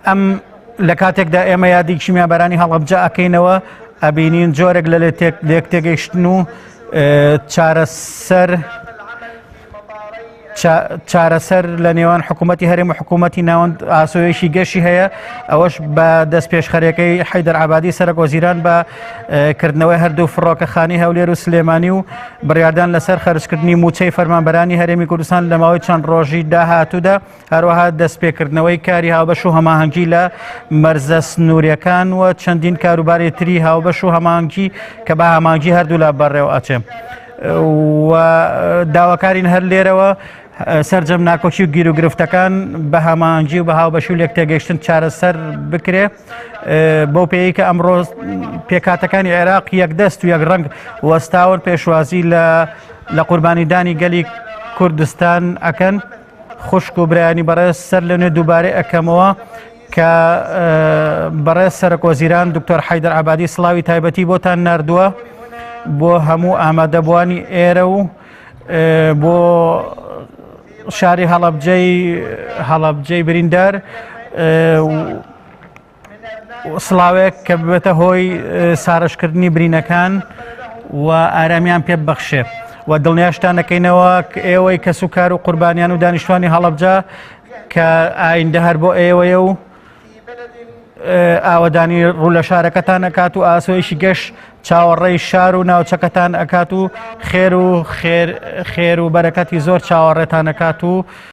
ئەم لە کاتێکدا ئێمە یادی کیمیابارانی هەڵەبجە ئەکەینەوە ئەبینین جۆرێک لە لێک تێگەیشتن و چارەسەر چارەسەر لە نێوان حکوومەتتی هەرێم و حکوومەتتی ناوەند ئاسۆیەکی گەشی هەیە ئەوەش بە دەست پێشخەرەکەی حیدەر عبادی سەرک وەزیران بە کردنەوەی هەردوو فڕۆکەخانی هەولێر و سلێمانی و بڕیاردان لەسەر خەرجکردنی موچەی فەرمانبەرانی هەرێمی کوردستان لە ماوەی چەند ڕۆژی داهاتوودا هەروەها دەستپێکردنەوەی کاری هاوبەش و هەماهەنگی لە مەرزە سنووریەکان و چەندین کاروباری تری هاوبەش و هەماهەنگی کە بە هەماهەنگی هەردوولا بەڕێوە ئەچێ. و داواکارین هەر لێرەوە سەرجەم ناکۆکی و گیروگرفتەکان بە هەماهەنگی و بە هاوبەشی و لێکتێگەیشتن چارەسەر بکرێ بەو پێی کە ئەمڕۆ پێکاتەکانی عێراق یەکدەست و یەک ڕەنگ وەستاون پێشوازی لە لە قوربانیدانی گەلی کوردستان ئەکەن. خوشک و برایانی بەڕێز سەر لە نوێ دووبارەی ئەکەمەوە کە بەڕێز سەرەک وەزیران دکتۆر حیدەر عبادی سڵاوی تایبەتی بۆتان نردووە بۆ هەموو ئامادەبووانی ئێرە و بۆ شاری هەڵەبجەی هەڵەبجەی بریندار سڵاوێک کە ببێتە هۆی سارشکردنی برینەکان و ئارامیان پێ ببەخشێ و دڵنیاشتان دەکەینەوە ئێوەی کەس و کار و قوربانیان و دانیشتوانی هەڵەبجە کە ئایندە هەر بۆ ئێوەیە و ئاوەدانی ڕوو لە شارەکەتان ئەکات و ئاسۆیشی گەش چاوەڕێی شار و ناوچەکەتان ئەکات و خێر و خێر خێر و بەرەکەتی زۆر چاوەڕێتان ئەکات و.